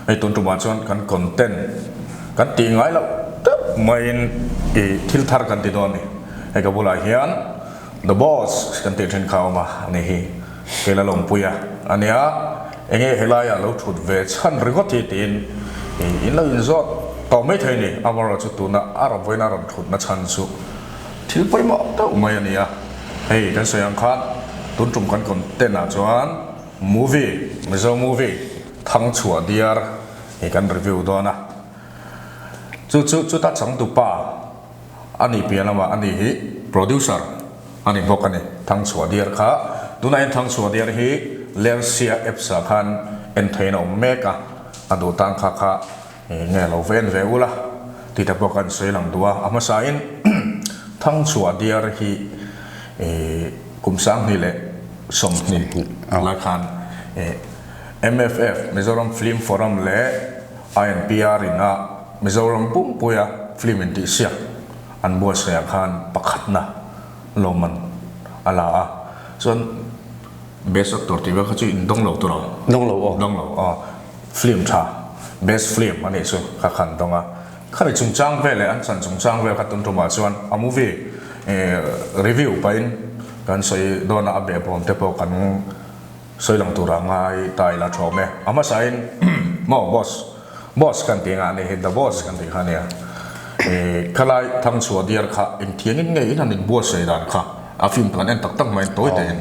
Hei tun tumah chuan kan content kan tih ngai loh deuh maiin ih thil thar kan ti dawn a ni. Hei ka bulah hian The Boss kan tih thin kha a awm a, ani hi kei la lawmpui a a nia. Enge helaiah lo thut ve chhan ringawt hi tiin ih in lo inzawt tawh maithei a ni. Amaherawhchu tuna a rawn vawiin a rawn thutna chhan chu thil pawimawh deuh mai a ni a. Hei kan sawi ang khan tun tum kan content ah chuan movie, Mizo movie Thangchhuah Diar hi kan review dawn a. Chu chu chuta changtupa a nih piah lamah a ni hi producer a ni bawk a ni. Thangchhuah Diar kha tunah hian Thangchhuah Diar hi Lersia apps ah khan en theihin a awm mek a, a duh tan kha kha nge lo va en ve ula tih te pawh kan sawi lang duh a. A hmasain Thangchhuah Diar hi kum 2020 lai khan MFF, Mizoram Film Forum leh INPR in a Mizoram pumpuia film intihsiak an buatsaihah khan pakhatna lawmman a la a. Chuan Best Actor tih vel kha chu in dawng lo tur ang. Dawng lo aw. Dawng lo aw. Film tha, Best Film a nih chu kha khan dawng a. Khami chungchang vel leh an chan chungchang vel kha tun tumah chuan a movie review pahin kan sawi dawn a, a behbawm te pawh kan Sawi lang tura ngai ta ila thawm e. A hmasain maw boss, boss kan tih ngah a ni hi, the boss kan tih kha a nia. I khalai Thangchhuah diar kha engthiangin nge in han inbuatsaih dan kha a film kan en tak tak mai tawi tein.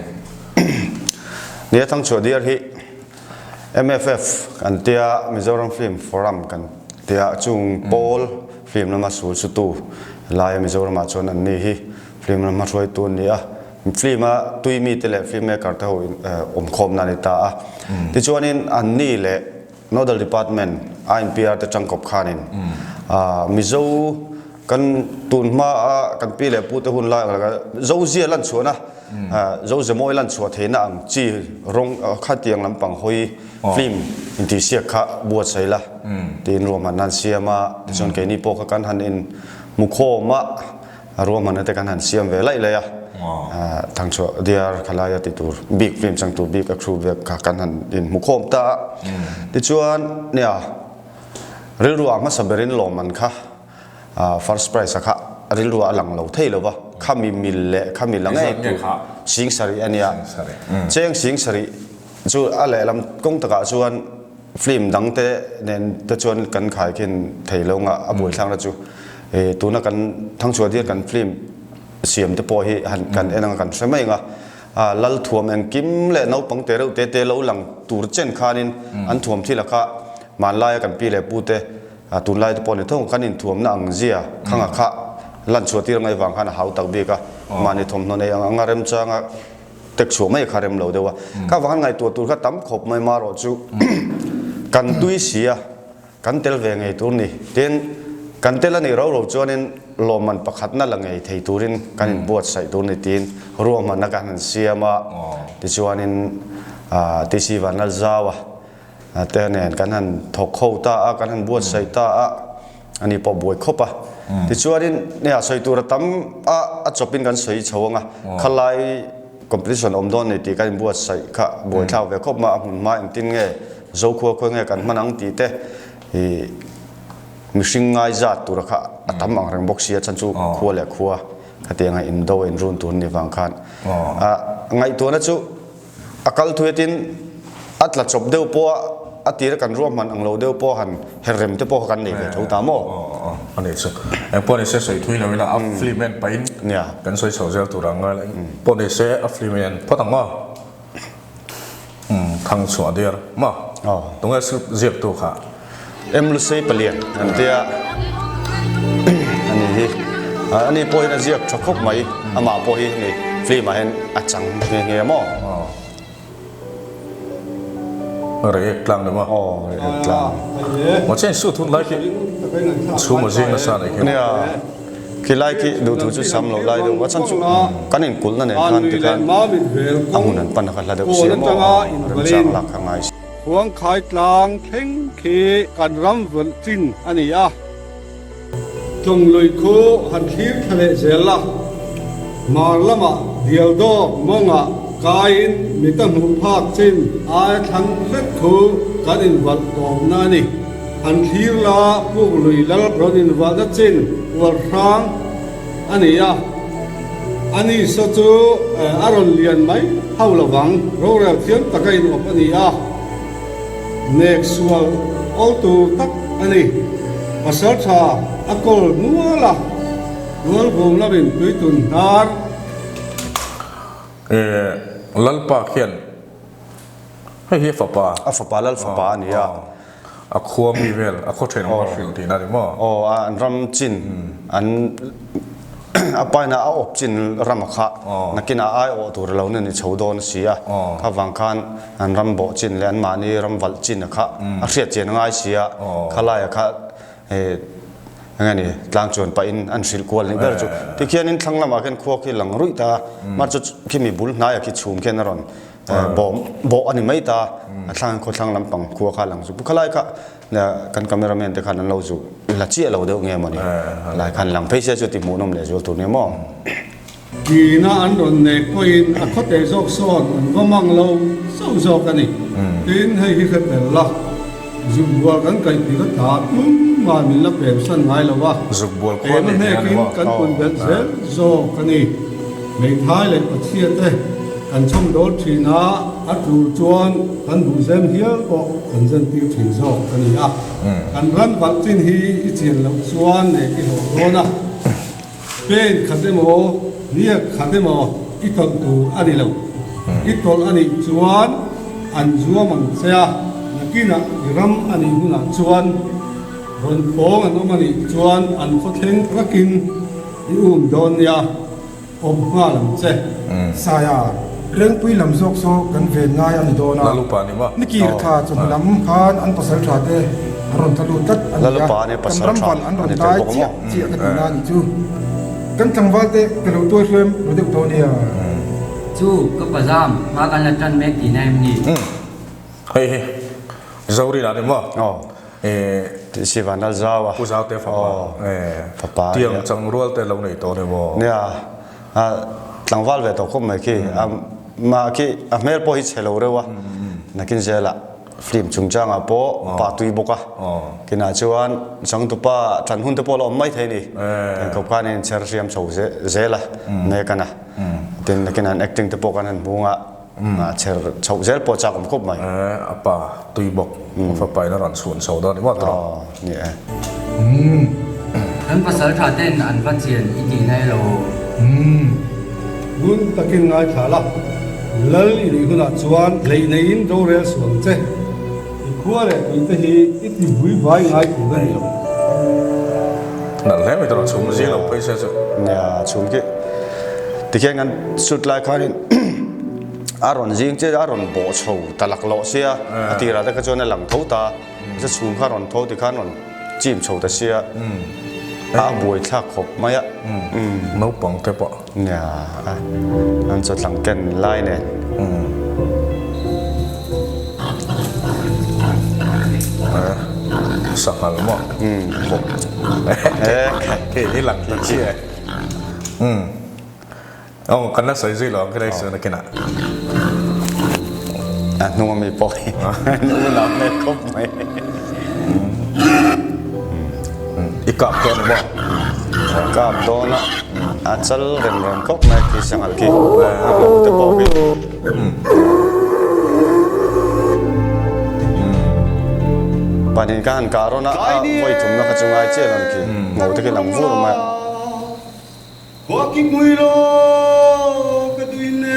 Nia Thangchhuah diar hi MFF kan tia Mizoram Film Forum kan tia chung pawl film lama sul sutu laia Mizoramah chuan an ni hi film lama hruaitu an ni a. Film a tui mite leh film maker te ho awmkhawmna a ni ta a. Tichuanin anni leh Nodal Department INPR te tangkawp khanin Mizo kan tun hma a kan pi leh pu te hun lai ang laka Zo zia lan chhuahna Zo ze mawi lan chhuah theihna ang chi rawng khatiang lampang hawi film intihsiak kha buatsaih la tiin ruahmanna an siam a. Tichuan keini pawh kha kan han in hmukhawm a. A ruahmanna te kan han siam ve laih laih a, Thangchhuah Diar Khalaia ti tur bik film chang tur bik a crew vek kha kan han inhmu khawm ta a. Tichuan nia rilru ah hmasa berin lawmman kha first prize a kha rilru ah a lang lo thei lo va, khami mil leh khami la ngei tur 7000 a nia. Cheng 7000 chu a lehlam kawng takah chuan Film dang te nen te chuan kan khai khin thei lo nga a buaithlak na chu tuna kan Thangchhuah diar kan film siam te pawh hi han kan en anga kan hre mai anga lal thuam engkim leh naupang te reuh te te lo lang tur chen khanin an thuam thil a kha hmanlaia kan pi leh pu te tunlai te pawh ni thawng kan inthuamna ang zia khanga kha lan chhuah tir ngai vang khan a hau tak bik a mahni thawmhnaw nei ang anga remchanga tek chhuah mai kha rem lo deuh a. Ka vang ngaihtuah tur kha tam khawp mai marawh chu kan tui si a, kan tel ve ngei tur ni. Tin, kan tel a nih ro ro chuanin lawmman pakhatna la ngei thei turin kan inbuatsaih tur ni tiin ruahmanna kan han siam a. Tichuanin TC Vanlalzau a te nen kan han thawk ho ta a, kan han buatsaih ta a. Ani pawh buai khawp a. Tichuanin nia sawi tur a tam a, a chawpin kan sawi chho ang a. Khalai competition awm dawn ni tih kan inbuatsaih kha buai thlak ve khawp ma, a hmun hma engtin nge Zokhua khawi nge kan hman ang tih te i mihring ngai zat tura kha a tam ang reng bawk sia chan chu khua leh khua khatianga indo a inrun tur ni vang khan a ngaihtuahna chu A kal thuiatin a tla chawp deuh pawh a, a tira kan ruahman ang lo deuh pawh han her rem te pawh kha kan nei ve tho ta maw? Aw a nih chu. Eng pawh ni se sawi thui lo ila a film en pahin kan sawi chho zel tur ang ngai eng pawh ni se a film en phawt ang maw? Thang chhuah der maw? Tunge ziak tu kha? Em Lusei Palian an tia a ni hi. Ani pawhin a ziak tha khawp mai, amah pawh hi hemi film ah hian a chang nghe nghe maw? Reiek tlang ni maw? Aw, reiek tlang. Maw chen su thun lai khi chhum a zing nasa nei khi. Nia, khi lai khi duhthu chu sam loh lai deuh a chan chu kan inkulhna nen khan tikhan a hmun an pan a kha hla deuh sia maw? Remchang lak kha ngai si. Khuangkhai tlang thleng khi kan ram vawlh chin a ni a. Tlawng lui khu han thlir thla leh zel la, hmar lamah Dialdawk mawngah. kaiin mita hmuh phak chin aia thlang hlek thu kan invalh tawpna a ni. Han thlir la Puklui lal rawn invalhna chin uar hrang a ni a, a ni saw chu a rawn lian mai hauh lovang. Rorel thiam taka inawp a ni a. Nek sual awl tur tak a ni. Pasal tha a kawl nual a, nual bawm lamin tuitun hnar. E, Lalpa khian hei hi a fapa. A fapa Lal fapa a ni a. A khua mi vel, a khaw then awm a hrilh tihna a ni maw? Aw, an ram chin an a paina a awp chin ram a kha nakin a ai awh tur lo na ni chho dawn a si a, kha vang khan an ram bawh chin leh an mahni ram valh chin a kha a hriat chian a ngai si a, khalai a kha eng nge ni tlang chuan pahin an hrilh kual nih ber chu tikhianin thlang lamah khian khua khi lang ruih ta a, mahse chu khimi bul hnaiah khi chhum khian a rawn bawm bawh a ni mai ta a thlang khaw thlang lampang khua kha lang chu khalai kha kan camera man te khan an lo zu la chiah lo deuh nge mawni lai khan lang phei se chu ti hmuhnawm leh zual tur nia maw. Tina an rawn nek pawhin a khawte zawk sawn an va mang lo zauh zawk a ni. Tin, hei hi hre tel la, zukbual kan kaih tir a ta tumah min la pemsan ngai lo a, pem a hnekin kan pun belh zel zawk a ni. Hmeithai leh Pathian te kan chhawm dawl thin a, a tul chuan kan duhzem hial pawh kan zentir thin zawk a ni a. Kan ram valh chin hi i chian loh chuan nek i hlawh dawn a. Pen khat emaw, hniak khat emaw i tawlh tur a ni lo. I tawlh a nih chuan an zuam ang che a, nakinah i ram a nih hunah chuan rawn phawng an awm a nih chuan an khawthleng rakin i um dawn nia. Awm nghal ang che. Saia, Lengpui lam zawk saw kan ven ngai a ni dawn a. Nikir thla chawhnu lam khan an pasal tha te an rawn tla lut tlat a ni a, kan ram val an rawn dai chiah chiah ka tihna a nih chu. Kan tlangval te ka lo tuai hruaim ru deuh tawh nia. Chu, ka pazam, hma kan la tan mek tihna em ni? Hei hi Zorina ni maw? Tih si van lal zau a. Pu Zaute fapa. Fapa. Tiang chang rual te lo nei tawh ni maw? Nia, a tlangval ve tawh khawp mai khi. A mah khi a hmel pawh hi chhe lo reuh a. Nakin zelah film chungchangah pawh pa tui bawk a. Kinah chuan changtupa ṭan hun te pawh la awm mai thei ni. Tiang khawp khan in chher hriam chho zel a mek a na. Tin nakin an acting te pawh kan han hmung a. A chher chhoh zel pawh chak awm khawp mai. A pa tui bawk a fapa in a rawn chhun chho dawn ni maw tawh. Aw ni e. Kan pasal tha ten an va chian i tih nai lo. Ngun takin ngaithla la, Lal i nih hunah chuan hleih neiin rorel suh ang che. I khua leh tui te hi i ti vui vai ngai tur a ni lo. Nalh hle mai tawh chhum zing lo phei se chu. Nia chhum khi tikhian kan shoot lai khanin a rawn zing che a rawn bawh chho ta lak lawh sia a tirah te kha chuan a lang tho ta chuan chhum kha a rawn tho tikhan rawn chim chho ta sia a buai thlak khawp mai a. Naupang te pawh. Nia an chawtlang ken lai nen. Sanghal maw? Hei hi lang ta chiah e. Aw kan la sawi zui lo ang khilai chuan nakinah. A hnung ami pawh hi an unau hmel khawp mai. I kap dawn maw? Kap dawn a, a chal rem rem khawp mai khi sanghal khi a hmu te pawh khi. Panin ka han kah rawn a, a vawi thumna kha chu ngai chiah lo ang khi, ngo te khi lang vur mai a. Khuakip mui lo ka duin e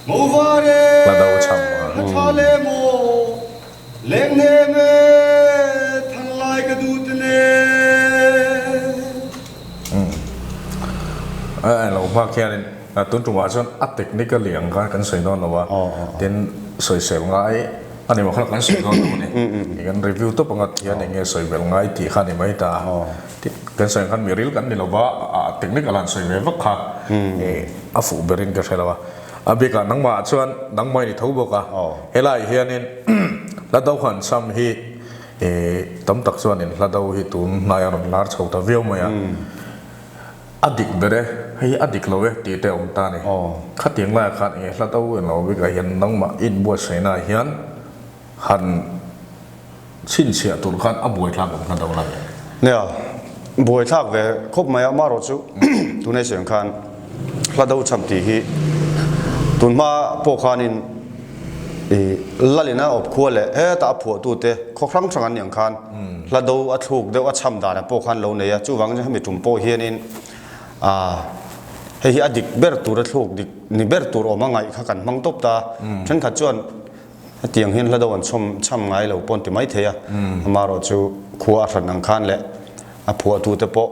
Mo var e Hla tha le maw Leng hnem e Thang lai ka duh ten e. A lo hma khianin tun tumah chuan a technically ang khan kan sawi dawn lo a, tin sawisel ngai a ni maw kha kan sawi dawn lo a ni. Kan review tawp anga hian eng nge sawi belh ngai tih kha a ni mai ta. Tin kan sawi ang khan miril kan ni lo va, a technical han sawi ve vak kha a fuh berin ka hre lo a. A bikah nangmah chuan nangmah i ni tho bawk a, helaiah hianin hla do han cham hi tam tak chuanin hla do hi tun hnaiah a rawn lar chho ta viau mai a. A dik ber e. hei hi a dik lo e tih te a awm ta a ni. Khatiang laiah khan eng hla do eng lo bikah hian nangmah inbuatsaihnaah hian han chhinchhiah tur khan a buaithlak awm hla do la ve. Nia, buaithlak ve khawp mai a, amaherawh chu tunei sawi ang khan hla do cham tih hi tunhma pawh khanin I Lalin a awp khua leh hetah a phuahtute khaw hrang hrang an nih ang khan hla do a thluk deuh a chham danah pawh khan lo nei a, chuvangin hemi tum pawh hianin ah hei hi a dik ber tur a thluk dik ni ber tur awm a ngaih kha kan hmang tawp ta. Thenkhat chuan hetiang hian hla do an chhawm chham ngai lo pawh an ti mai thei a, amaherawhchu khua a hran ang khan leh a phuahtute pawh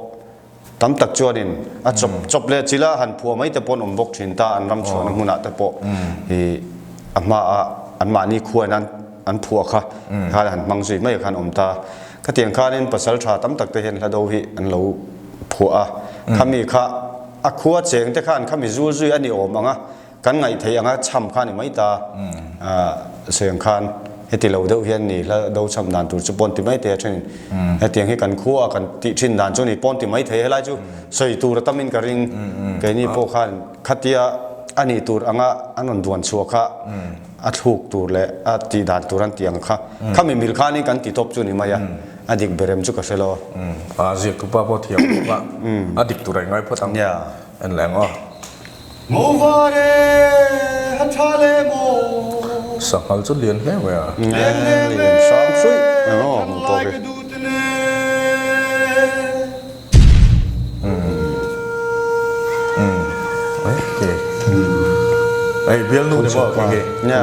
Tam tak chuanin a chawp chawp leh chila han phuah mai te pawh an awm bawk thin ta, an ram chhuahna hmunah te pawh i a hmaah anmahni khuain an an phuah kha khan han hmang zui mai khan awm ta. Khatiang khanin pasal tha tam tak te hian hla do hi an lo phuah a, khami kha a khua cheng te khan khami zul zui a ni awm ang a, Kan ngaih theih anga chham kha ni mai ta. Sawi ang khan heti lo deuh hian ni hla do chham dan tur chu pawn ti mai thei a thenin hetiang hi kan khua kan tih thin dan chu ni pawn ti mai thei helai chu sawi tur a tamin ka ring keini pawh khan khatia a nih tur anga an rawn duan chhuah kha a thluk tur leh a tih dan tur an tih ang kha khami mil khanin kan ti tawp chu ni mai a a dik berem chu ka hre lo. A ziaktupa pawh thiam bawk a a dik tur a ingai phawt ang. En leh ang aw. Ngo var e, ha tha le maw. Sanghal chu lian hle mai a. Leng leng e, thang lai ka duh te ne. Ei bialnu ni maw khi khi. Nia.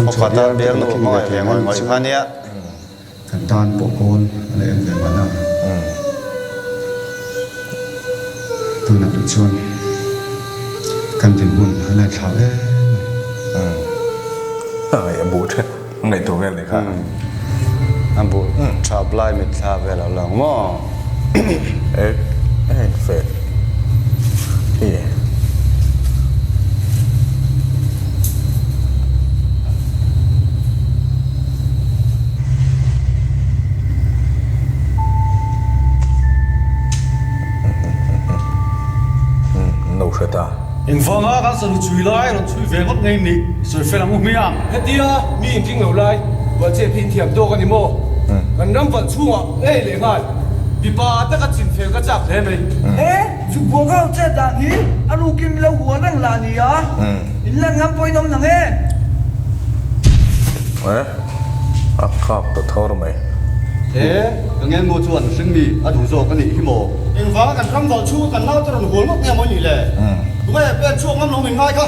Pakhat a bialnu hmangaih ve ngawih ngawih kha nia. Kan tan pawh kawl a la en ve man a. Tunah rih chuan kan dinhmun a la thlau em a ni. Hei a buh tha ngaihtuah vel ni kha. A buh tha lai mitthla vel a lang maw? Ek ek fe hi. No hre ta. Engvanga kan salu chhui lai rawn chhui ve ngawt ngei nih sawi fel ang u hmiang. Hetia mi inring lo lai bualchep hi inthiam tawk a ni maw? Kan ram valh chhungah ngei leh nghal mipa taka chinfel ka chak hle mai. He zukbuang ho chet dan hi a rukin lo hual reng lah a ni a, in lan ngam pawhin awm nang e. E, a kap ta thawr mai. He ka ngenmu chuan hringmi a duh zawk a nih hi maw? Engvanga kan ram valh chhunga kan naute rawn hual ngawt nge maw nih le? Tunge pen chhuak ngam lo min ngai kha?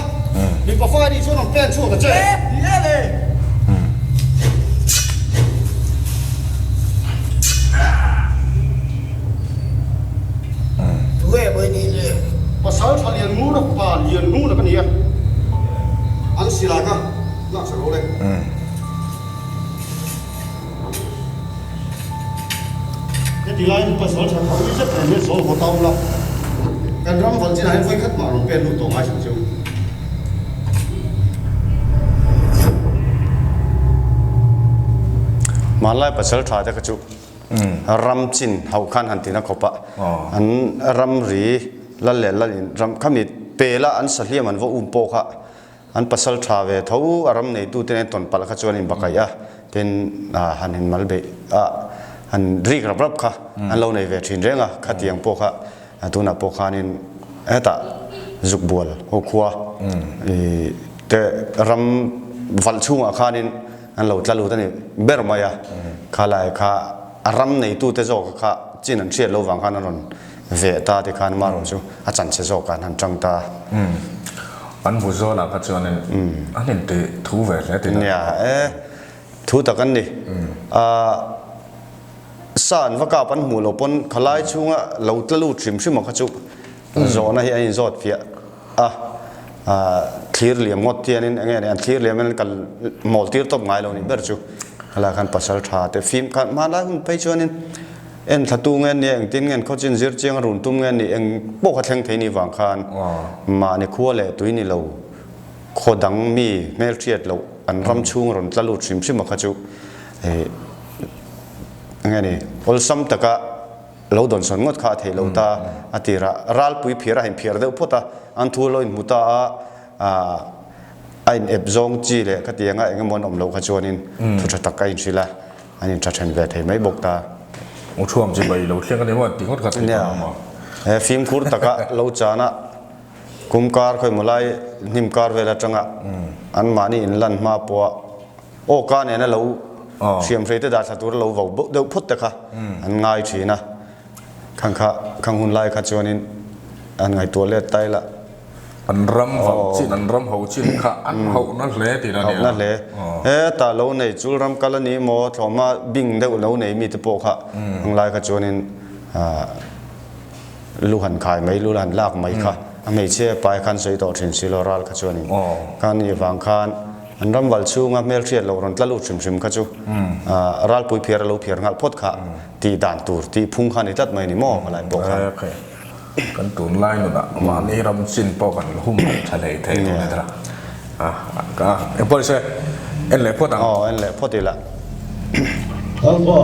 Mipa fai nih chuan rawn pen chhuak ta che. E, ni e le. Tunge maw nih le? Pasal tha lian ngur a pa lian ngur a ka ni a, an silai kha lak sak rawh le. Heti laiin pasal tha tho zet nen hian sawl haw ta awm la, kan ram valh chinah hian vawikhat mah rawn pen lut tawh ngai suh cheu. Hmanlai pasal tha te kha chu ram chin hauh khan han tina khawp a, an ramri lal leh lal in ram khami pela an sahliam an va um pawh kha An pasal tha ve tho a ram neitu te nen tawn palh kha chuan inbakaih a, tin han inmal beih a, han rik rap rap kha an lo nei ve thin reng a, khatiang pawh kha tunah pawh khanin hetah Zukbual ho khua te ram valh chhungah khanin an lo tla lut a ni ber mai a, khalai kha a ram neitu te zawk kha chin an hriat lo vang khan an rawn Ve ta ti khan marawh chu a chanche zawk ah an han tang ta. Umm. An bu zawl ah kha chuanin an inti thu ve hle tih Nia e, thu tak an ni. Ahh sa an va kap an hmuh loh pawn khalai chhunga lo tla lut hrim hrim ang kha chu zawhna hi an inzawt fiah a. Ahh thlir liam ngawt hianin enge ni an thlir liam hian an kal mawl tir tawp ngai lo nih ber chu. Helai khan pasal tha te fim khan hmanlai hun phei chuanin En thla tu nge nia engtin nge khawchin zir chiang a run tum nge ni eng pawh kha thleng thei ni vang khan mahni khua leh tui ni lo khaw dang mi hmelhriat loh an ram chhung rawn tla lut hrim hrim a kha chu eng nge ni awlsam taka. Lo dawnsawn ngawt kha a theih lo ta a tir a, ralpui phiar a han phiar deuh phawt a, an thu lo inhmu ta a, a in ep zawng chi leh ka ti anga eng emaw an awm loh kha chuanin thu tha tak a inhrilh a, an in tha then ve thei mai bawk ta. U thuam chi bai lo thleng a ni maw ti ngawt kha thei ta maw? Nia, fimkhur taka lo chan a, kum kar khawimaw lai hnim kar vel atanga anmahni inlan hma pawha Aw ka nena lo hriamhrei te dah thla tura lo vau deuh phawt te kha an ngai thin a, khang kha khang hun lai kha chuanin an ngaihtuah let ta ila. An ram hauh chin, an ram hauh chin kha an hauhna hle tih a nia. Hauhna hle. Hetah lo nei chul ram kal a ni maw, thlawhhma bing deuh lo nei mi te pawh kha khang lai kha chuanin lu han khai mai, lu han lak mai kha a hmeichhia pai khan sawi tawh thin si lo ral kha chuanin khan i vang khan An ram val chhunga hmelhriat loh rawn tla lut hrim hrim kha chu ralpui phiar a lo phiar nghalh phawt kha tih dan tur tih phung kha a ni tlat mai a ni maw palai pawh khan. Kan tunlai nunah mahni ram chin pawh kan hum tha hlei thei tawh ni tara. Engpawh nise en leh phawt ang. Aw en leh phawt ila. Lalpa,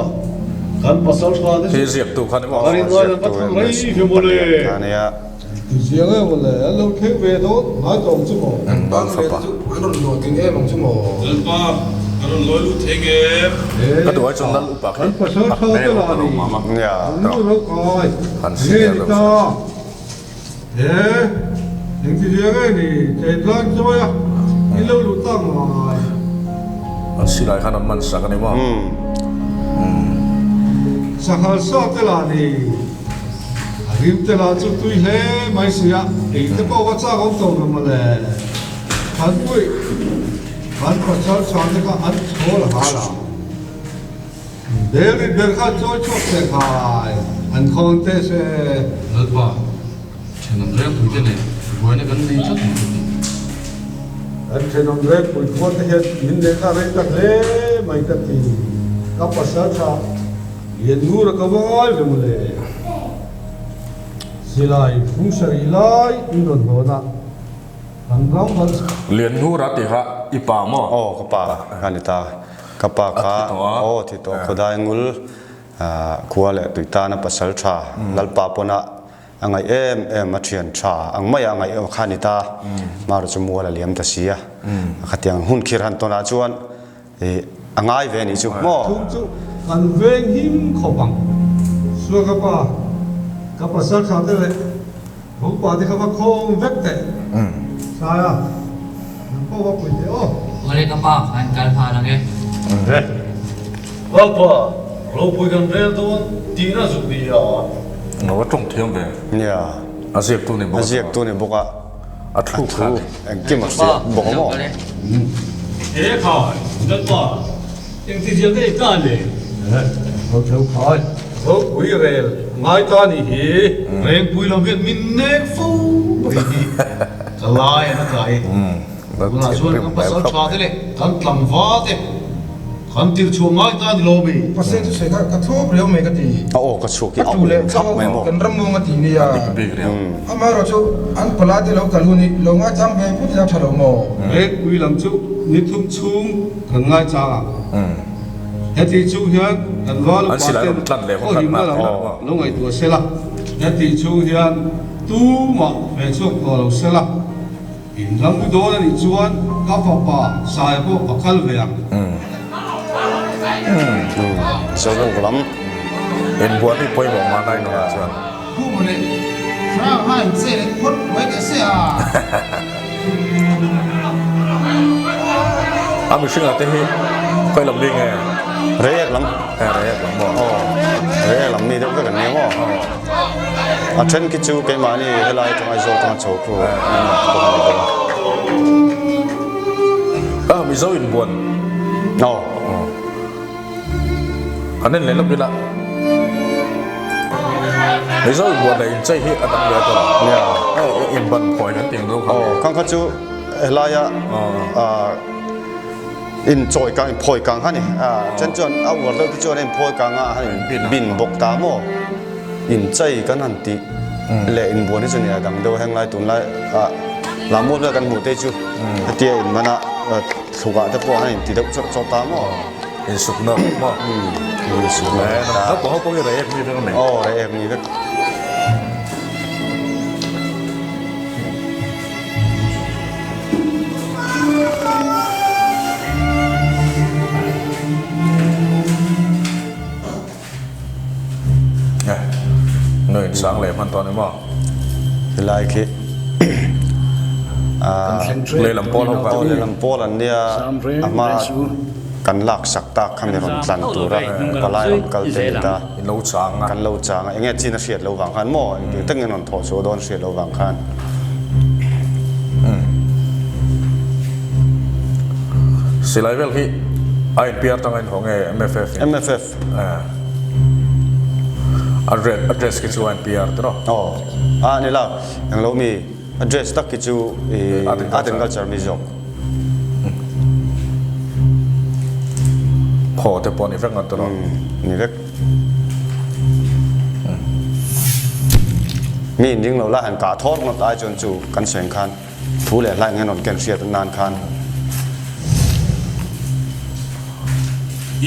kan pasal tha te chu. Hi ziaktu kha ni maw? Ka rinlai an va thang rei ve mawle. Kha nia. Ziang em mawle, an lo thleng ve dawn ngai tawh ang chu maw? Kan tan ve te chu an rawn luah tling em ang chu maw? Lalpa, ka rawn lawi lut thei ngem? Ka duh ai chuan Lal upa khi Kan pasal a tha te hmel lah ka lo ni, mam a. an nu lo kai, Han nge senior ni deuh ta? sawn. He, engti ziang nge ni, Chaitlan chawi a, i lo luh tak ngai. An silai khan an man sak a ni maw? Sanghal sa te lah ni. A rim te lah chu tui hle mai si a, ei te pawh va chak awm tawh ve mawle. Thanpui, kan pasal chhuah te kha an chhawl hal a, David ber kha chawi chhuak teh khai, an khawn teh se. Lalpa, thenawm rengpui te nen buaina kan nei tlat mai ka ti. Kan thenawm rengpui khua te hian min lehkha rei ta hle mai ka ti. Ka pasal tha. Lianngura ka va ngai ve mawle. Silai fung sarih lai in rawn hawn a, kan ram val. Lianngura tih kha i pa maw? Aw ka pa kha ni ta. Ka pa kha aw thi tawh Khawdai ngul khua leh tui tana pasal tha Lalpa pawna a ngaih em em a thian tha ang maia a ngaih kha ni ta. Mara chu mual a liam ta si a. Khatiang hun khir han tawnah chuan Ih, a ngai ve anih chu maw? Thung chu kan veng him khawp ang. Suak a pa, ka pasal tha te leh Hawngpa te kha va khawng vek teh. Saia, nang pawh va pui teh aw. Awle ka pa, kan kal nghal ang e. He, Lalpa, ropui kan rel dawn tihna zuk ni a. Lo a tawng thiam ve. Nia. A ziaktu ni bawk a. A ziaktu ni bawk a. A thu kha ni. Engkim a hriat bawk a maw? He khai, Lalpa, engti zia ngei ta le? Ho theu khai, ropui rel ngai ta ni hi. Rengpui lam hian min nek fo mai hi ka lai an a tlai. Tunah chuan kan pasal tha te leh kan tlangval te Kan tir chhuah ngai ta ni lo mi. Pastor chu sawi kha ka thlawp riau mai ka ti. A aw ka chhuak hi A tu leh thap mai maw. Kan ram muang a ti nia. A dik bik riau. Amaherawh chu an pala te lo kal hun hi lo ngaichang ve phut ila tha lo maw. Rengpui lam chu ni thum chhung kan ngaichang ang. Heti chung hian kan val An upa silai ten rawn tlat leh khaw himna lam lo ngaihtuah sela. Heti chung hian tumah ve chhuak tawh lo sela. In ram u dawn a nih chuan ka fapa Saia pawh a kal ve ang. Zawlbuk lam. Inbuan hi pawimawh mah nai nunah chuan. Khu mawle, Hrang ha in che leh phawt mai teh se a. A mihringa te hi khawi lam mi nge? Reiek lam. Reiek lam maw? Aw, Reiek lam mi deuh vek an ni maw? A then khi chu keimahni helai atanga Aizawl atanga chho khu an bawk a ni bawk a. A Mizo in buan. Aw. An en leh lawk ila. Mizo in buan leh in chei hi a dang ve tawh. Nia. In ban phawi kan tih ang deuh kha. Aw, khang kha chu helaia In chawi kang, in phawi kang kha ni. A then chuan a uar deuh te chuan a in phawi kang a han in bin bawk ta maw? In chei kan han tih leh in buan hi chu ni a dang deuh heng lai tunlai ah lam mual vel kan hmuh te chu hetia in man a thluk ah te pawh han in ti deuh chawt chawt ta maw? Insukna maw? Insukna. Naupang ho pawh hi rei ek mi vek a ni. Aw rei ek mi vek. Nui in sang leh hman tawh a ni maw? Helai khi lehlam pawl ho kha. Aw lehlam pawl an nia a hma kan lak sak tak kha mi rawn tlan tura palai rawn kal te ni ta. In lo chang a. Kan lo chang a, enge chin a hriat loh vang khan maw engtin takin rawn thawh chhuah dawn hriat loh vang khan. Silai vel khi a inpiar tang a inhawng nge MFF in? MFF. A red a dress khi chu a inpiar tiraw? Aw a ni la englo mi a dress tak khi chu i art and culture mi zawk. Phaw te pawh ni vek ang tiraw? Ni vek. Mi inring lo la han kah thawr ngawt ai chuan chu kan sawi ang khan thu leh hla eng rawn ken hriat nan khan.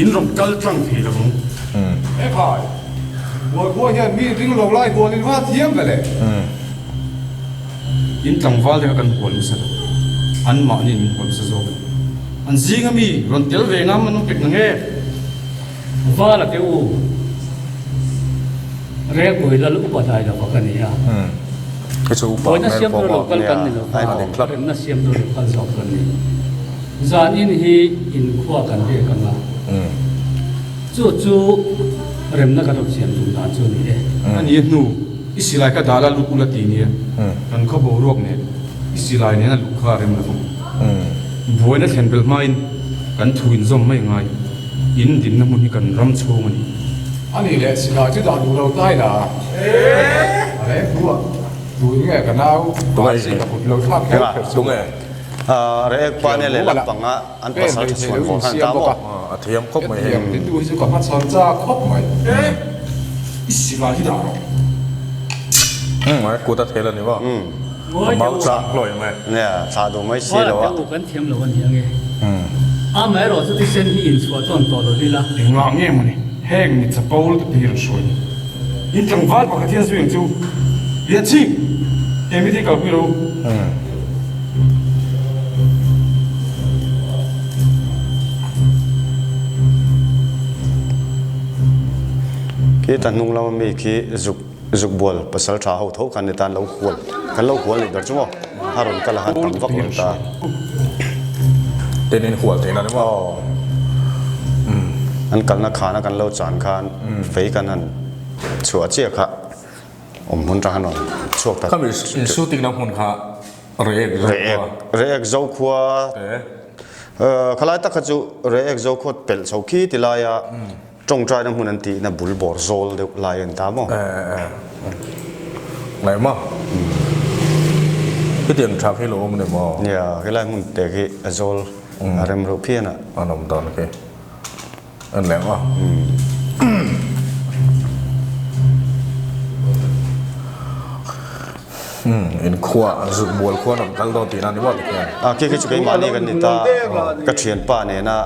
In rawn kal tlang thei lo ang. He khai, Bualkhua hian mi inring lo lai hual in va thiam ve le. In tlangval te kha kan hual nasa lo, an mahni in min hual nasa zawk a ni. An zinga mi rawn tel ve ngam an awm pek nange? Vala te u, Rengpui lal upa dai lova ka ni a. Buaina siam tur lo kal kan ni lo va, remna siam tur lo kal zawk kan ni. Zan in hi inkhua kan riak ang a, chu chu remna kan rawn siam tum dan chu a ni e. A ni hnu, i silai kha dah la lut ula ti nia, kan khaw boruak nen i silai nena luh kha a rem lo vang. Buaina thlen belh hmain kan thu inzawm mai ngai. In dinna hmun hi kan ram chhung a ni. A nih leh silai chu dah duh lo tai la. A reng thu a, tun nge ka nau Parsi ka kut lo thlak kher kher chu. Tunge? Reek pa nia lehlam panga an pasal tha chhuan vawr khan ta maw? A thiam khawp mai hei. Hetiang titu hi chu ka hmachhawn chak khawp mai. I silai hi dah rawh. Umm kut a thel a ni maw? A mau chang hlawi ang e. Nia, thlah duh mai si lo a. Vala te u kan thiam lo a ni ang e. Amaherawh chu thisen hi inchhuah tawn tawh lo ila. Engah nge mawni heng mi chapo lutuk te hi rawn hruai ni. In tlangval pakhat hian zui ang chu. Lianchhing! He mite hi kalpui ro. Khi ta hnung lama mi khi zuk. Zukbual pasal tha ho tho khan ni tan lo hual kan lo hual nih ber chu maw a rawn kal a han tam vak lo ta. Ten in hual theihna ni maw? Aw an kalna khana kan lo chan khan fei kan han chhuah chiah kha awm hmun tang han rawn chhuak ta. Khami in shooting na hmun kha Reiek zo khua. Reiek zo khua khalai tak kha chu Reiek zo khua pelh chho khi ti laia Tawngtaina hmun an tihna bul bawr zawl deuh lai a ni ta maw? Ngaih maw? Hetiang tha khi lo awm ni maw? Nia, helai hmun te khi a zawl a rem reuh phian a. An awm dawn khi. An leng a. Umm in khua zuk bual khua an kal dawn tihna ni maw tikhian. A khi khi chu keimahni kan ni ta ka thianpa nena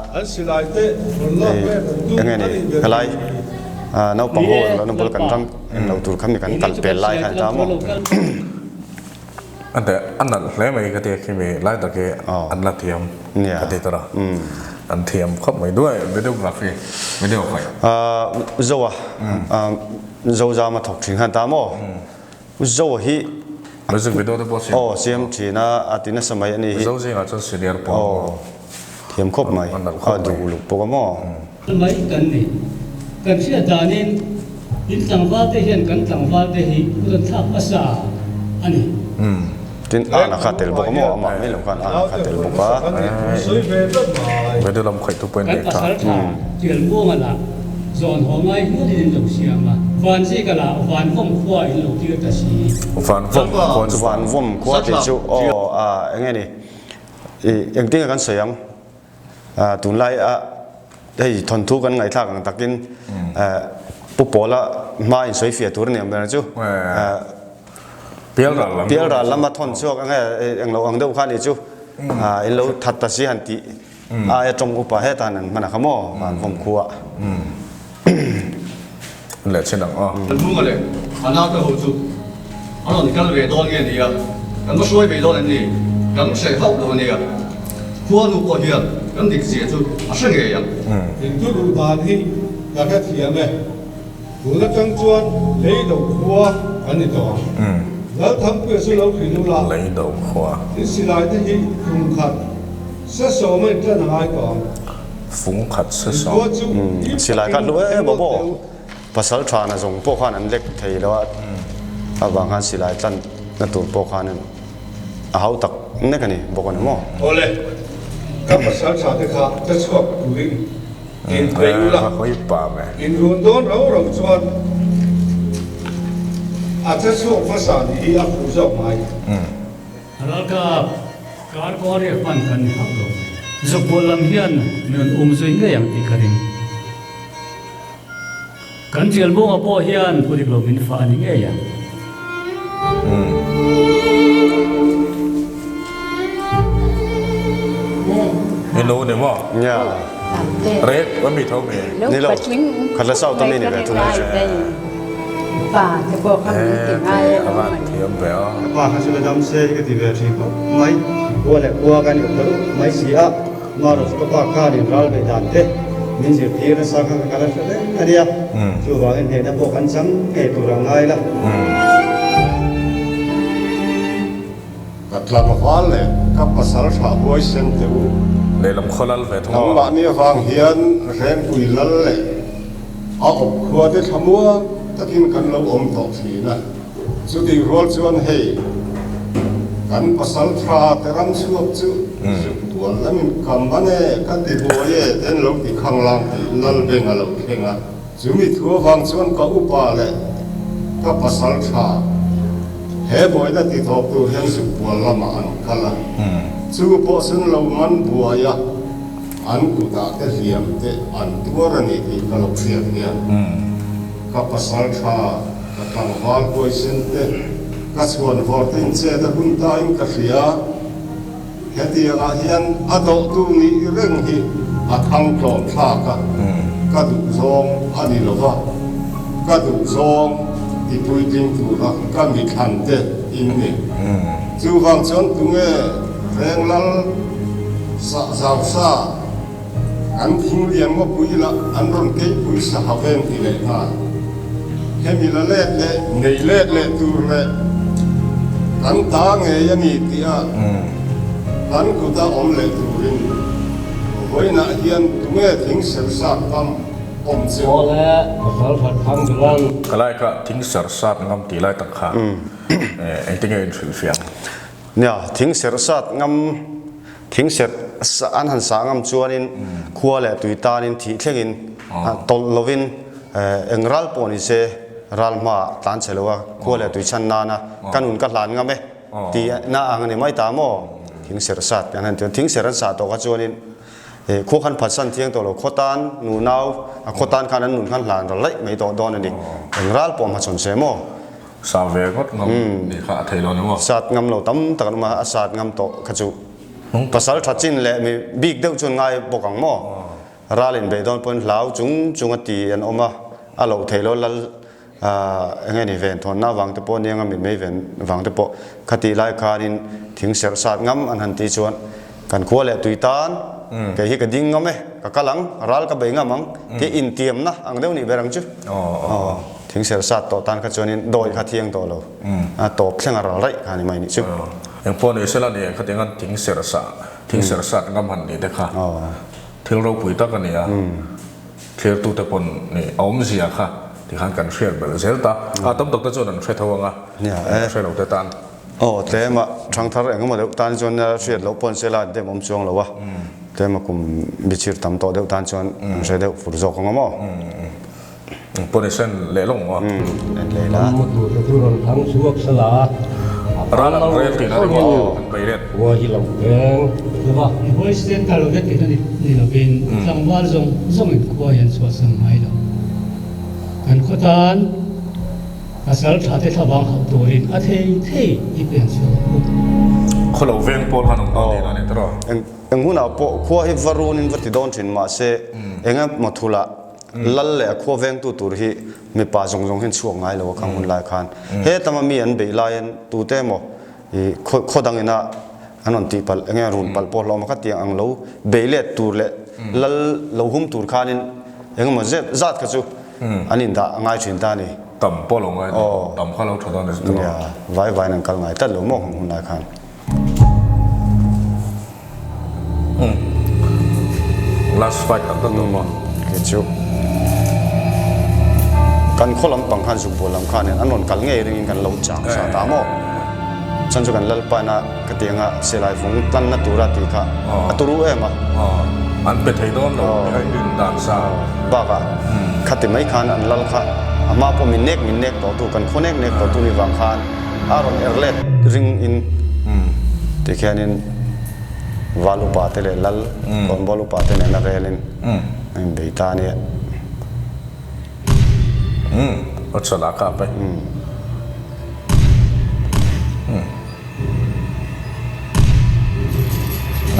eng nge ni helai naupang ho ang lohna bul kan ram eng lo tur kha mi kan kal pel lai kha a ni ta maw. A teh a nalh hle mai ka ti a khi mi lai tak hi an la thiam ka ti tawh a an thiam khawp mai duai videography video khaih. Zoa Zozama thawk thin kha a ni ta maw. Zo hi Music video te pawh siam. Aw siam thin a, a ti nasa mai a ni hi. Zo zingah chuan senior pawh. Aw thiam khawp mai, a duh uluk bawk a maw. Mai kan ni. Kan hriat danin in tlangval te hian kan tlangval te hi rawn thlak hmasa a ni. Tin Ana kha tel bawk a maw, amah mai lo khan Ana kha tel bawk a. Video lam khawih tu pawhin Kan nei tha. pasal tha Tialmuanga lah zawn haw ngai hialin in lo siam a, Vanzika lah Vanvawm khua in lo tir ta si. Vanvawm khua chu Vanvawm khua tih chu aw a eng nge ni i engtin nge kan sawi ang tunlai a hei thawnthu kan ngaihthlak ang takin Pu Pawla hma in sawi fiah tur a ni ang ber chu Pialral lam Pialral lama thawn chhuak ang e englo ang deuh kha ni chu in lo that ta si han tih. Aia tawng upa hetah an hman a kha maw Vanvawm khua. Leh chin ang aw. Lalhmunga leh a naute ho chu an rawn kal ve dawn nge nia, kan va hruai ve dawn em ni? Kan hreh hauh lo a nia. Khuanu pawh hian kan dik zia chu a hre ngei ang. Intu duh dan hi ka hrethiam e. Tun atang chuan Leido khua kan ni tawh ang. Lalthampuia chu lo hrilh ula. Leido khua. In silai te hi fung khat se sawm a intan a ngai tawh ang. Fung khat se sawm. Silai kha hlu em aw maw? Pasal tha na zawng pawh khan an lek thei lo a, avang khan silai tlan na tur pawh khan a hau tak nek a ni bawk a ni maw? Awle, ka pasal tha te kha che chhuak turin in peih ula, in run dawn rau rau chuan a che chhuak hmasa nih hi a fuh zawk mai. Ralkap kar kawng riak hman kan ni hauh lo mai. Zukbual lam hian min rawn um zui ngei ang tih ka ring. Kan Tialmuanga pawh hian pu dik lo min fah a ni ngei ang. I nu ni maw? Nia. Rek a mi tho mi. Ni lo. Khat la sau ta mi ni ve thung hi chu. A van thiam ve a. Ka pa kha chu la dam se hi ka ti ve thin khawp mai. Khua leh khua kan iawm ta rup mai si a. Marawh chu ka pa khanin ral ve dan te min zirtir nasa kha ka kal a hre reng a nia. Chuvangin hnehna pawh kan chang ngei tur a ngai la. Ka tlangval leh ka pasal tha huaisen teh u. Lehlam khaw lal ve thung. Nangmahni avang hian Rengpui lal leh a awp khua te thlamuang takin kan lo awm tawh thin a. Chutih rual chuan hei kan pasal tha te ram chhuak chu zuk bual lamin ka man e, ka ti buai e te an lo ti khanglang tih Lalbeng a lo thleng a. Chumi thu avang chuan ka upa leh ka pasal tha he buaina ti thawk tur hian zuk bual lamah an kal a. Chu pawh chun lo man buai a, an kutah te hliam te an tuar a ni tih ka lo hriat hian ka pasal tha Ka tlangval huaisen te, ka chhuan vawr te in chet a hun ta in ka hria. Hetiangah hian a dawhtu nih reng hi a thang tlawm thlak a, ka duh zawng a ni lo va, ka duh zawng ti puitling tura ka mi thlan te in ni. Chuvang chuan tunge Renglal Sahzau sa? An thing lian ngawpui lah an rawn keipui sa ha veng ti leh nghal. Hemi la let leh nei let leh tur leh kan ta ngei a ni tih a kan kuta awm leh turin vawiinah hian tunge thing ser sat ngam awm che u? Ka lai kha thing ser sat ngam tih lai tak kha engtinge inhrilhfiah ang? Nia, thing serh sat ngam, thing serh an han sah ngam chuanin khua leh tui tanin thih thlengin tawlh lovin eng ral pawh ni se ral hmaah tlan chhe lo a, khua leh tui chhan nana ka nun ka hlan ngam e tih na ang a ni mai ta maw? Thing serh sat kan han ti a, thing serh an sah tawh kha chuanin khua khan phatsan thiang tawh lo, khaw tan nunau, a khaw tan khan an nun khan hlan ral laih mai tawh dawn a ni, eng ral pawh hmachhawn se maw? Sa ve ngawt ngam nih kha a thei lo ni maw? Sat ngam lo tam tak an awm a, a sat ngam tawh kha chu pasal tha chin leh mi bik deuh chuan ngai bawk ang maw? Ral in beih dawn pawhin hlau chung chung a ti an awm a, a loh theih lo lal eng nge ni ven thawnna avang te pawh nia mitmei ven vang te pawh kha tih lai khanin thing serh sat ngam an han tih chuan kan khua leh tui tan kei hi ka ding ngam e, ka kal ang, ral ka bei ngam ang tih intiamna ang deuh nih ber ang chu. Thing ser sat tawh tan kha chuanin dawi kha thiang tawh lo, a tawp thleng a ral raih kha ni mai nih chu. Eng pawh ni sela ni khatiang an thing ser sa, thing ser sat ngam han ni te kha thil ropui tak a ni a, thlirtute pawn ni a awmzia kha tikhan kan hriat belh zel ta, a tam tak te chuan an hre tho ang a, an hre lo te tan. Aw tlema thangthar engemaw deuh tan chuan hriat loh pawn sela an dem awm chuang lo a, tlema kum bichhir tam tawh deuh tan chuan an hre deuh fur zawk ang a maw? Pawni sen leh lawng maw? En leh la. Mu tur te chu rawn thang chhuak sela a Ral an rel tih na ni maw? An bei let. Khua hi lo veng. Lova, i hawi sen ta lo ve tih na ni lovin tlangval zawng zawngin khua hi an chhuahsan ngai lo. Kan khaw tan pasal tha te thlavang hauh turin a thei thei i pen chhuak ang u. Khaw lo veng pawl khan awm dawn tih na ni tawh. Eng hunah pawh khua hi va runin va ti dawn thin mahse eng emaw thulah lal leh a khua vengtu tur hi mipa zawng zawng hian chhuak ngai lo a khang hun lai khan. Hetlama mi an beih laiin tute emaw i khaw dang ina an rawn tih palh enge run palh pawh hlawm a khatiang ang lo bei let tur leh lal lo hum tur khanin engemaw zet zat kha chu an indah a ngai thin ta a ni. Tam pawh lo ngai lo, tam kha lo tha dawn a ni. Nia, vai vaiin an kal ngai tlat lo maw hun lai khan. Last fight tak tak tawh maw? Kei chu kan khaw lampang khan zukbual lam khanin an rawn kal ngei ringin kan lo chang sa ta maw? Chuan chu kan Lalpaina ka ti anga silai vung tlanna tura tih kha a turu em a. An pe thei dawn lo tih a in dan sa. Bakah khati mai khan an lal kha a hma pawh min nek min nek tawh tu kan khaw nek nek tawh tu ni vang khan a rawn er let ring in ti khianin val upa te leh lal khawnbawl upa te nena relin a inbei ta a nia. A chawlh a kap e.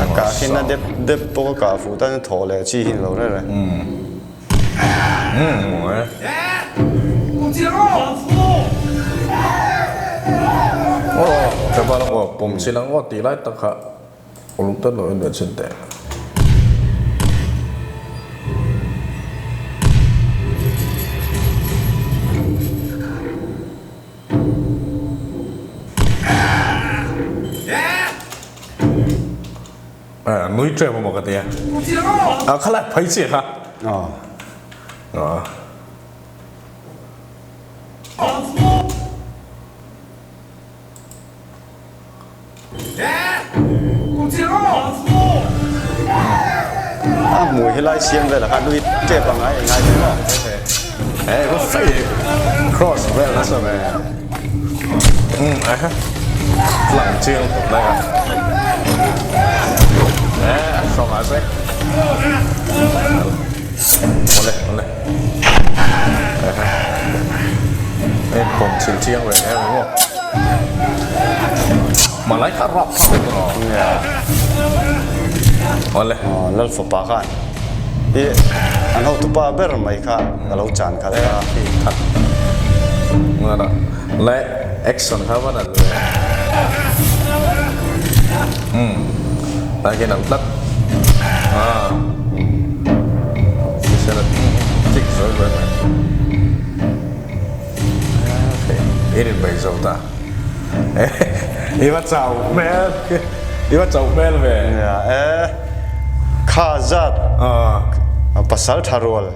A kah khin a dep dep pawh a kah fuh tan a thaw leh chi hi ni lo reng reng. Nui ṭep a maw ka tia. A khalai phei chiah kha. A hmui hi lai siam velah khan nui tep ang a engai ve maw. Eh ka fei cross vel nasa ve. Um eh lang chiang tuk lai a. Eh song a se. Ole ole. Eh pom chil chiang ve eh maw. Malai kha rap thak lo. Ole. Lal fapa khan i an hotupa ber mai kha ka lo chan kha ta. That. Ngana le action kha van al ve. Um. Ta hian al tlat. Ah. Kick zoi zoi mai. In in bei zo ta. I va chau hmel i va chau hmel ve. Nia e kha zat pasal tha rual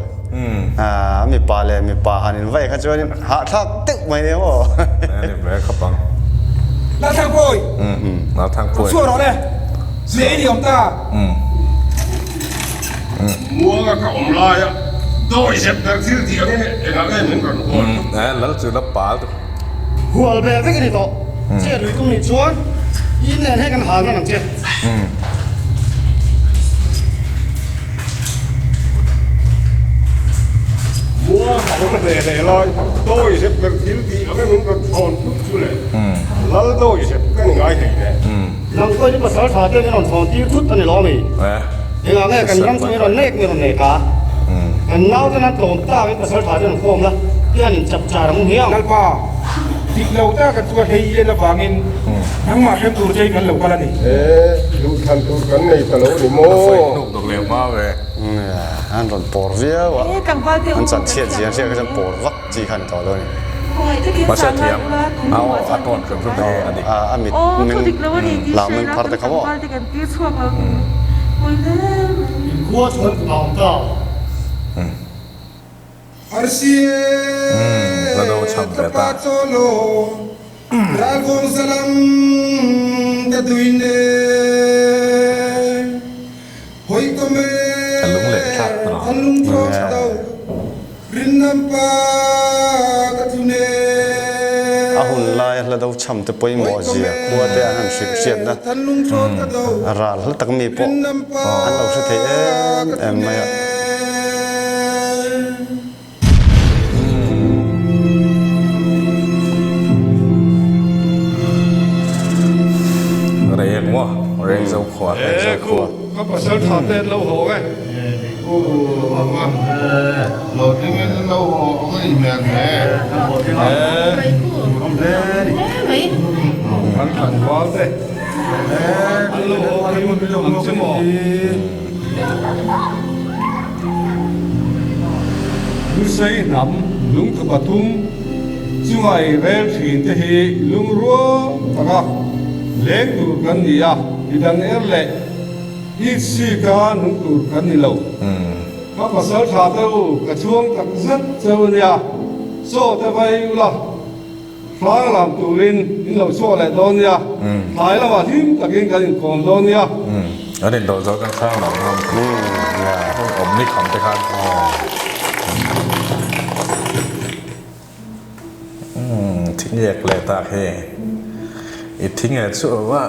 a mipa leh mipa han in vai kha chuan hahthlak deuh mai nia maw. Ani ve khawp ang. Lalthangpuii. Lalthangpuii. Chhuah rawh le. Mei i ni awm ta. Muanga ka awm laia dawi zep ber thil tih ang engah nge min rawn hual thut? Lal chu la pal tu. Hual ve vek a ni tawh. Che lui tum nih chuan in nen hei kan hal nan ang che. Muanga ka awm hle hle lai dawi zep ber thil tih ang min rawn thawn thut chu le Lal dawi zep ka ni ngai thei le. Nang pawhin pasal tha te min rawn thawn tir thut a ni lo mi? Engah nge kan ram chu min rawn nek min rawn nek a? Kan nau ten an tlawm tak in pasal tha te rawn khawm la, tian in chap char ang u hiang. Lalpa, dik lo tak a chu a hlei lian avangin nangmah hrem tur che in kan lo kal a ni. E, duhthlan tur kan nei ta lo ni maw? An rawn pawr viau a, an chan chhiat zia an hriat kha chuan pawr vak chi kha a ni tawh lo a ni. Mahse a thiam a aw a tawn hrim hrim te hi a ni. A mit meng lau meng phar te kha maw. La do cham ve ta. A lung leh thlak ta lo. A hun laia hla do cham te pawimawh zia khua te an han hrilh hriatna ral hla tak mi pawh an lo hre thei em em mai a. Reng maw? Reng zo khua. He khu Pasaltha te an lo haw e. Lo tlingin an lo haw ang a nih hmel hle. Kan tlangval te an lo haw kim ang che maw? Lusei hnam lungthu pathum chunga ei rel thin te hi lungrual taka leng tur kan ni a, midang er leh Itsika nung tur kan ni lo. Ka pasal tha te u, ka chhuang tak zet cheu a nia, chaw te vai ula, hrang lam turin in lo chhuak leh dawn nia, thlai lamah hlim takin kan inkawm dawn nia. An indawh zo chuan hrang lam ngam awm ni kham te khan. Thing ek leh tak hi i thing e chu a.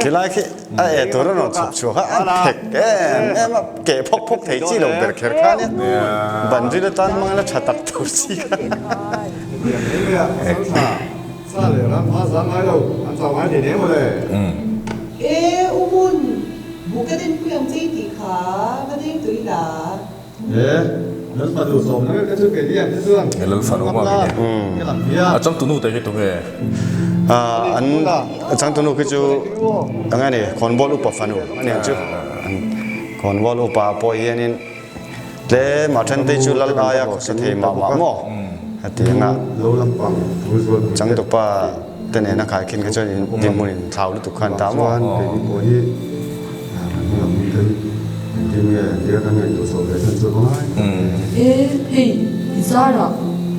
Khilai khi a e tur a rawn chhuk chhuak a, a thek em em a, keh phawk phawk thei chi lo ber kher kha nia, ban ril atan hmang ila tha tak tur chi kha. E u Mun, bu ka dinpui ang che i tih kha, va ding tui la. E, Lal fanu sawmna ber kha chu kei lian te chuan E Lal fanu ngam la ka lam hi a. A changtunu te khi tunge? An a changtunu khi chu eng a ni khawnbawl upa fanu a ni ang chu. Khawnbawl upa pawh hianin tlem a then te chu lal aia khawsa thei mah mah maw a ti ang a. Changtupa te nena khaikhin kha chuan dinhmun in thlau lutuk khan ta maw. E, hei i zarah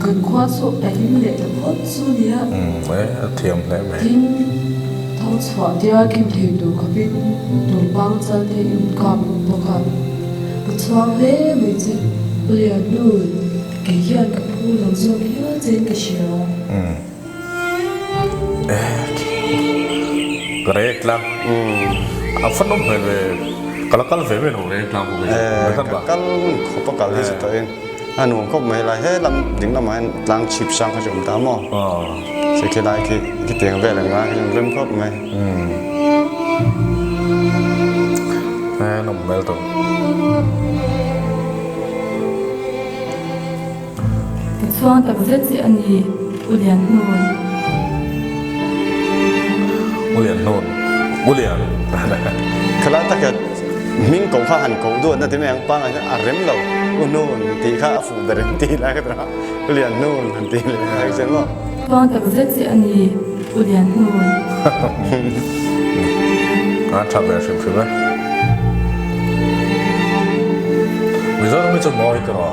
kan khua chu a him leh ta phawt chu nia. Tin, thang chhuah diar kim thei tur khawpin tumpang chal te in kap bawk a. Ka chhuang hle mai che, U Liannu, kei hian ka phu lo zawk hial chein ka hria. Ka rek tlang a fan awm hmel ve ka la kal ve ve lo rek tlang pawh ka kal khawp a kal hi chu tawh in a nuam khawp mai lai he lam ding lamah hian tlang chhip sang kha chu awm ta maw che khi lai khi khitiang vel ang lai khi chu rem khawp mai e nawm hmel tawh. Ka chhuang tak zet che a ni, U Lian Hnun. U Lian Hnun, U Lian. Khalai taka hming ko kha han ko duat na ti mai ang pangai hian a rem lo, U Hnun tih kha a fuh ber em tih lai ka ti a, U Lian Hnun han tih leh lai ka hria maw. Chhuang tak zet che a ni, U Lian Hnun. A tha ve hrim hrim e. Mizoram hi chu mawi tawh a.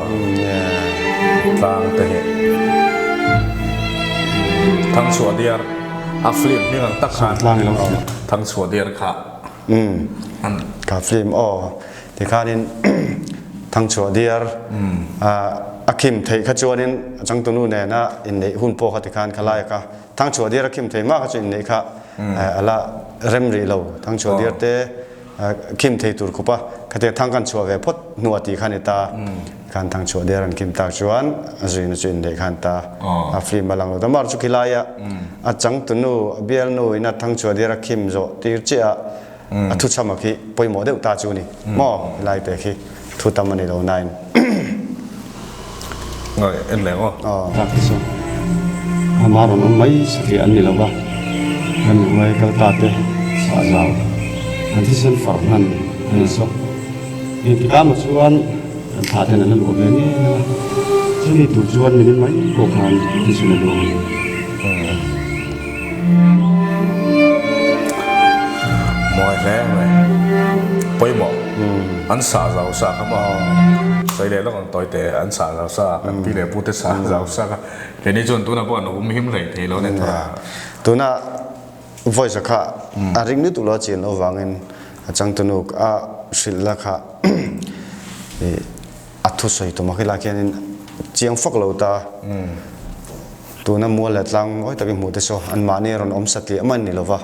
Tlang te hi Thangchhuah diar a film hming ang tak khan Thangchhuah diar kha an Kha film aw tikhanin Thangchhuah diar a khim theih kha chuanin a changtunu nena inneih hun pawh kha tikhan khalai kha Thangchhuah diar a khim thei mah kha chu inneih kha a la rem rih lo. Thangchhuah diar te khim thei tur khawp a, khatiang thang kan chhuah ve phawt hnu a tih kha a ni ta. Khan thangchhuah diar an khim tak chuan a zuina chu inneih khan ta a film a lang lo ta. Mar chu khilaia a changtunu a bialnu ina thangchhuah diar a khim zawh tir chiah a a thuchham a khi pawimawh deuh ta chu a ni maw khilai te khi thu tam a ni lo nain. Ngai en leh aw. Tak te chu ama rawn awm mai satliah an ni lo va, kan mihuai kal ta te chhuah zau an thisen far hman a ni zawk. Engtikah maw chuan kan thlah ten an la luah ve ngei ang a, chumi tur chuan minin mai pawh khan thisen a luang a ni. Mawi hle mai. Pawimawh. An sah zau sa kha maw? Sawi leh lawk ang tawi te an sah zau sa kan pi leh pu te sah zau sa kha keini chuan tunah pawh an hum him hlei thei lo nen tha. Tuna voice kha a ring lutuk lo a chian loh vangin a changtunu a hrilh la kha A thusawi tum a khilai khianin chiang fak lo ta. Tuna mual leh tlang mawi takin hmuh te saw anmahni a rawn awm satliah mai ni lova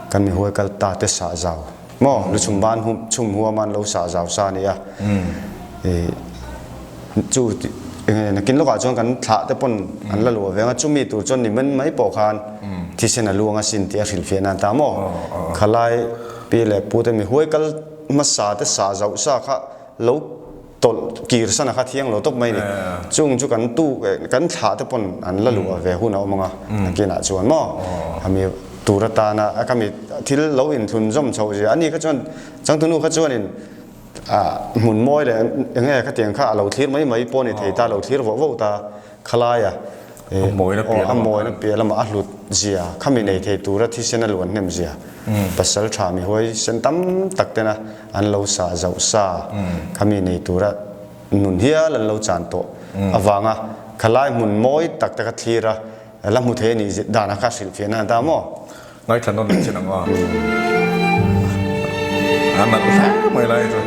kan mi huai kal ta te sah zau maw lu chhum ban hum chhum huam an lo sah zau sa a ni a. Chu enge nakin lawkah chuan kan thlah te pawn an la luah ve ang a chumi tur chuan ni men mai pawh khan thisen a luang asin tih a hrilhfiah nan ta maw khalai. Pi leh pu te mi huai kal hmasa te sa zauh sa kha lo tawlh kir san a kha thiang lo tawp mai ni. Chung chu kan tu kan thlah te pawn an la luh ve hun a awm ang a, nakinah chuan maw khami tur atana khami thil lo inthlun zawm chhoh zia a ni kha chuan changtunu kha chuanin hmun mawi leh eng nge khatiang kha a lo thlir mai mai pawh a ni thei ta, a lo thlir vauh vauh ta. Khalaia a mawina piah lamah a hlut zia, khami nei thei tura thisen a luan hnem zia, pasal tha mi huaisen tam tak tena an lo sah zauh sa, khami nei tura nun hial an lo chan tawh avanga khalai hmun mawi tak te kha thlir a la hmu thei a nih dan a kha hrilhfiah nan ta maw? Ngaithla nawn leh chin ang aw. A nalh hle mai lai chu.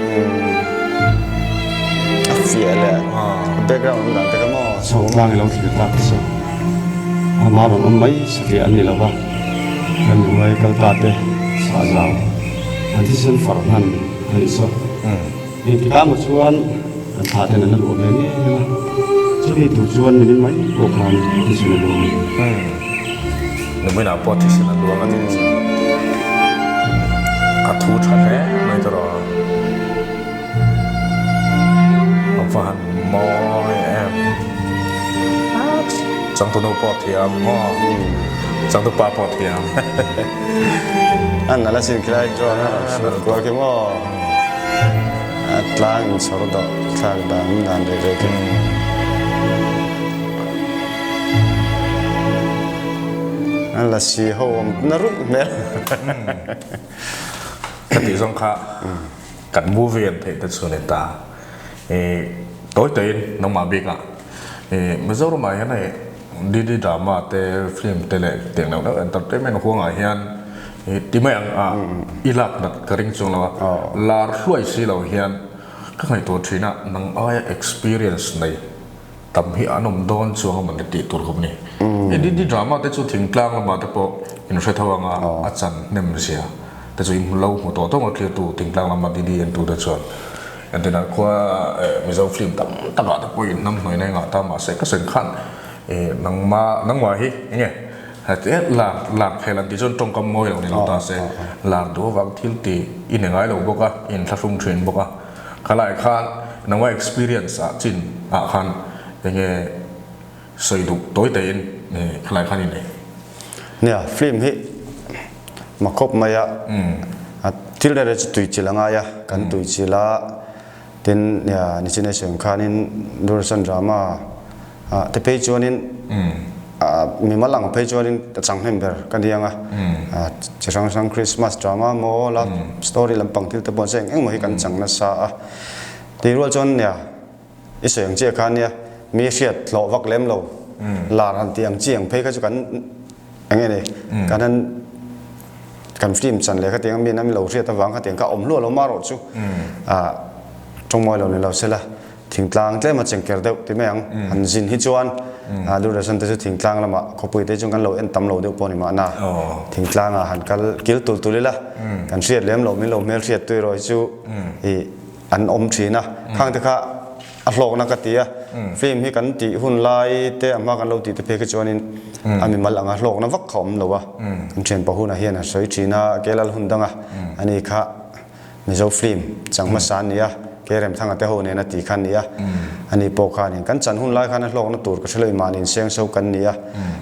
A fiah leh a background awm dan te kha maw. Chho tlang i lo thlir tak chu ama rawn awm mai satliah an ni lo va, kan uai kal ta te chhah zau an thisen far hman a nih saw. Engtikah maw chuan kan thlah ten an la luah ve ngei ang a, chumi tur chuan nimin mai pawh khan thisen a luang a ni. Niminah pawh thisen a luang a tih chu a thu tha hle mai tawh rawh. A va han mawi em. Changtunu pawh thiam maw? Changtupa pawh thiam. A nalh asin khilai drone a rawn shoot kual khi maw? A tlang in chhawr dawh thlak dan dan rei rei khi. A lasi ho awm na ruih hmel. Ka tih zawng kha kan movie an theih te chu ni ta. Tawi tawiin nangmah bikah Mizoramah hian hei DD drama te film te leh tiang deuh deuh entertainment huangah hian ti mai ang a i lak nat ka ring chuang lo a, lar hluai si lo hian ka ngaihtuah thin a nang aia experience nei tam hi an awm dawn chuang a mawni tih tur khawp a ni. Hei DD drama te chu thingtlang lamah te pawh in hre tho ang a, a chan hnem zia te chu in lo hmu tawh tawng a clear-tu thingtlang lama DD entu te chuan entina khua Mizo film tam takah te pawh in hnam hnuai na engah ta mahse ka sawi khan nangma nangmah hi enge lar lar khel an tih chuan tawngkam mawi lo ni lo ta se lar duh avang thil tih i ni ngai lo bawk a i inthlahrung thin bawk a. Khalai khan nangmah experience ah chin ah khan enge sawi duh tawi tein khalai khan i nei. Nia, film hi ma khawp mai a, thil reng reng chu tui chilh a ngai a, kan tui chilh a, tin nia nichin ei sawi ang khanin Doordarshan drama ah te phei chuanin mimal ang phei chuanin a chang hnem ber ka ni ang a, chi hrang hrang Christmas drama maw love story lampang thil te pawh chu eng engmaw hi kan chang nasa a, tih rual chuan nia i sawi ang chiah khan nia mi hriat hlawh vak lem lo lar han tih ang chi ang phei kha chu kan eng nge ni kan han kan film chan leh khatiang a mi an lo hriat avang khatiang kha a awm hluah lo marawh chu tawngmawi lo ni lo sela. Thingtlang tlem a chengker deuh ti mai ang. Han zin hi chuan Doordarshan te chu thingtlang lamah khawpui te chuan kan lo en tam lo deuh pawh a ni mahna. Thingtlangah han kal kil tul tul ila kan hriat lem loh min lo hmel hriat tui erawh hi chu ih an awm thin a. Khang te kha a hlawkna ka ti a. Film hi kan tih hun lai te a hma kan lo tih te phei kha chuanin a mimal anga hlawkna vak kha a awm lo a. Kan thianpa hunah hian a sawi thin a, Kelal hun danga ani kha. Mizo film chang hmasa an ni a, Kei Remthanga te ho nena tih kha an ni a, ani pawh khanin kan chan hun lai khan a hlawkna tur ka hre lo mahni inseng so kan ni a,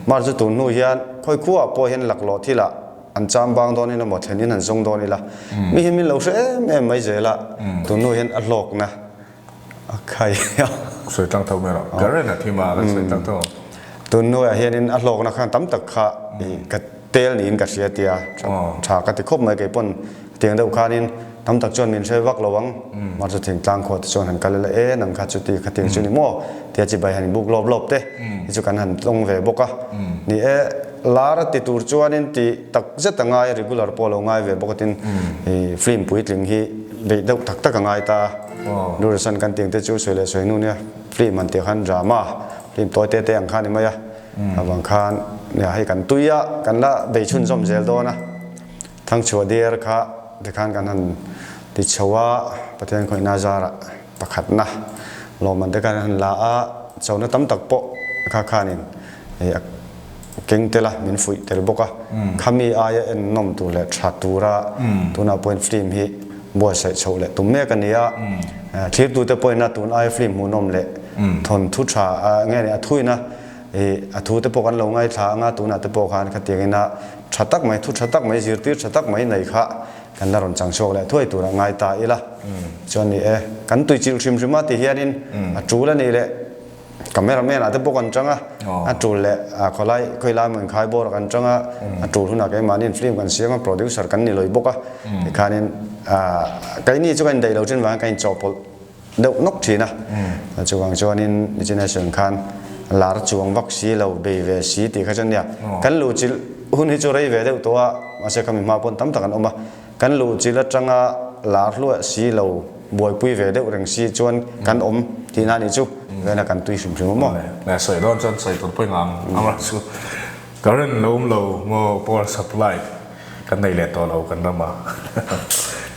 mar chu tun hnu hian khawi khuaah pawh hian laklawh thilah an cham bang dawn in emaw thlen in han zawng dawn ila mi hi min lo hre em em mai zel a, tun hnu hian a hlawkna a khai a. Sawi tlang tho mai rawh, ka ren a thi mar a sawi tlang tho. Tun hnuaiah hianin a hlawkna khan tam tak kha ka tel niin ka hria tia tha ka ti khawp mai kei pawn tiang deuh khanin tam tak chuan min hre vak lo ang mar chu thingtlang khuah te chuan han kal ila e nang kha chuti khatiang chu ni maw tia chibai han inbuk lawp lawp te hi chu kan han tlawng ve bawk a ni e lar a ti tur chuanin ti tak zet a ngai regular pawh a lo ngai ve bawk a tin film puitling hi beih deuh tak tak a ngai ta Doordarshan kan tiang te chu sawi leh sawi hnu nia film han tih khan drama film tawi te te ang kha a ni mai a avang khan hei kan tui a kan la bei chhunzawm zel dawn a. Thangchhuah diar kha tikhan kan han ti chho a, Pathian khawihna zarah pakhatna lawmman te khan han la a, chona tam tak pawh kha khanin hei a keng tel a, min fuih tel bawk a. Khami aia en nawm tur leh tha tura tunah pawhin film hi buatsaih chhoh leh tum mek a ni a. Thlirtute pawhin a tun aia film hmuhnawm leh thawnthu tha nge ni a thuina ih a thu te pawh kan lo ngaithla ang a, tunah te pawh khan khatiangin a tha tak mai, thu tha tak mai, zirtir tha tak mai nei kha kan la rawn chang chhuak leh thuai turah ngai ta ila. Chuan ni e, kan tuichilh hrim hrim a ti hianin a tul a nih leh Camera man ah te pawh kan tang a, a tul leh khawlai khawilai maw inkhai bawr ah kan tang a, a tul hunah keimahniin film kan siam a, producer kan ni lawih bawk a, tikhanin keini chu kan indaih lo thin vangin kan inchawhpawlh deuh nawk thin a, chuvang chuanin nichina sawn khan lar chuang vak si lo bei ve si tih kha chuan nia kan luhchilh hun hi chu rei ve deuh tawh a, mahse khami hma pawn tam tak an awm a. Kan luhchilh atanga lar hluah si lo buaipui ve deuh reng si chuan kan awm tihna anih chu vena kan tui hrim hrim a maw? Nge sawi dawn chuan sawi tur pawhin ang ang chu current lo awm lo maw power supply kan nei leh tawh lo kan ram ah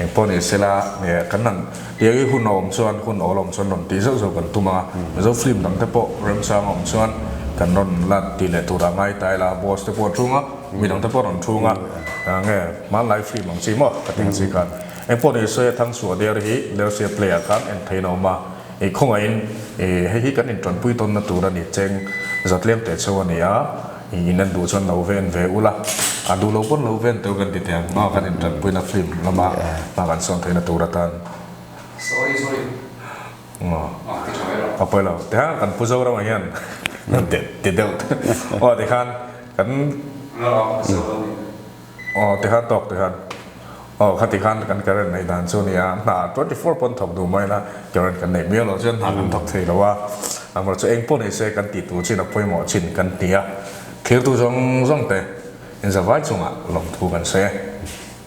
eng pawh ni sela nge kan han tiang hi hun a awm chuan hun awl a awm chuan rawn tih zauh zauh kan tum ang a Mizo film dang te pawh remchang a awm chuan kan rawn la ti leh tur ah ngai ta ila boss te pawh a tung a. Mi dang te pawh rawn thung a, nge hmanlai film ang chi maw ka ti ang chi khan. Eng pawh ni se Thangchhuah der hi Lersia play ah khan en thein a awm a, i khawngaihin i hei hi kan intanpui tawnna tur a ni cheng zatlem teh cheu a ni a, i in en duh chuan lo ven ve ula, a duh lo pawn lo ven teuh kan ti thei ang, hma kan intanpuina film lama hma kan sawn theihna tur atan. Sorry sorry. A pawi lo. Tikhan kan Pu Zoramah hian ti deuh aw tikhan kan aw tikhan tawk tikhan aw kha tikhan kan current neih dan chu nia hna 24 pawn thawk duh mai ila current kan neih miau loh chuan hna kan thawk thei lo a amaherawhchu chu eng pawh ni se kan tih tur chin a pawimawh chin kan ti a thirtu zawng zawng te inzavai chungah lawmthu kan sawi e.